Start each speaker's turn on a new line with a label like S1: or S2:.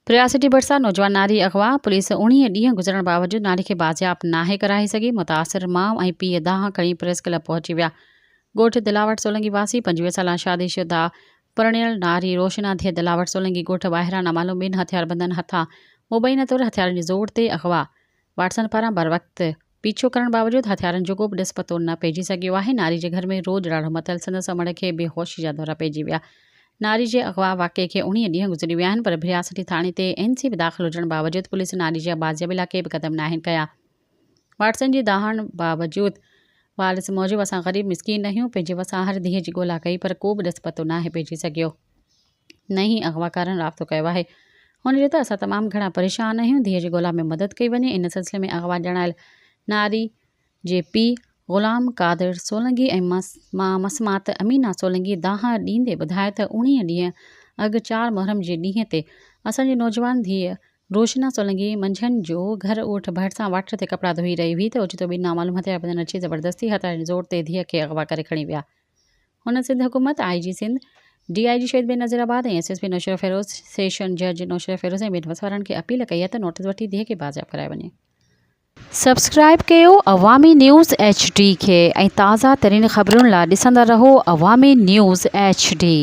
S1: پرياسٽي ڀرسان نوجوان ناري اغوا، پوليس 19 ڏينهن گذرڻ باوجود ناري کي بازياب ناهي ڪرائي سگهي، متاثر ماء ۽ پيء دانهن کڻي پريس ڪلب پهچي ويا. ڳوٺ دلاور سولنگي واسي 25 سالا شادي شده پرڻيل ناري روشنا ڌيء دلاور سولنگي ڳوٺ ٻاهران نامعلوم ٻن هٿياربندن هٿان مبينا طور هٿيارن جي زور تي اغوا، وارثن پاران بروقت پيڇو ڪرڻ باوجود هٿيارن جو ڪو به ڏس پتو نه پئجي سگهيو آهي. ناري جي گهر ۾ روڄ راڙو متل سندس امڙ کي بي هوشي جا دورا پئجي ويا. ناري جي اغوا واقعي کي 19 ڏينهن گذري ويا آهن پر ڀرياسٽي ٿاڻي تي اين سي به داخل هجڻ باوجود پوليس ناري جي بازيابي لاء ڪي به قدم ناهن کنيا. وارثن جي دانهن باوجود وارث موجب اسان غريب مسڪين آهيون پنهنجي وسان هر ڌيء جي ڳولا ڪئي پر ڪو به ڏس پتو ناهي پئجي سگهيو. نه ئي اغواڪارن رابطو ڪيو آهي. هن چيو ته اسان تمام گهڻا پريشان آهيون، ڌيء جي ڳولا ۾ مدد ڪئي وڃي. ان سلسلي ۾ اغوا ڄاڻايل ناري جي پيء غلام قادر سولنگي ۽ ماء مسمات امينه سولنگي دانهن ڏيندي ٻڌايو ته 19 ڏينهن اڳ چار محرم جي ڏينهن تي اسان جي نوجوان ڌيء روشنا سولنگي منجهند جو گهر ڳوٺ ڀرسان واٽر تي ڪپڙا ڌوئي رهي هئي ته اوچتو ٻن نامعلوم هٿياربندن اچي زبردستي هٿيارن جي زور تي ڌيء کي اغوا ڪري کڻي ويا. هن سنڌ حڪومت، آء جي سنڌ، ڊي I جي شهيد Benazirabad ۽ S S P Naushahro Feroze, session جج نوشهروفيروز ۽ ٻين وس وارن کي اپيل ڪئي آهي ته نوٽيس وٺي ڌيء کي بازياب ڪرايو وڃي.
S2: سبسڪرائيب ڪيو عوامي نيوز ايڇ ڊي کي ۽ تازه ترين خبرن لا ڏسندا رهو عوامي نيوز ايڇ ڊي.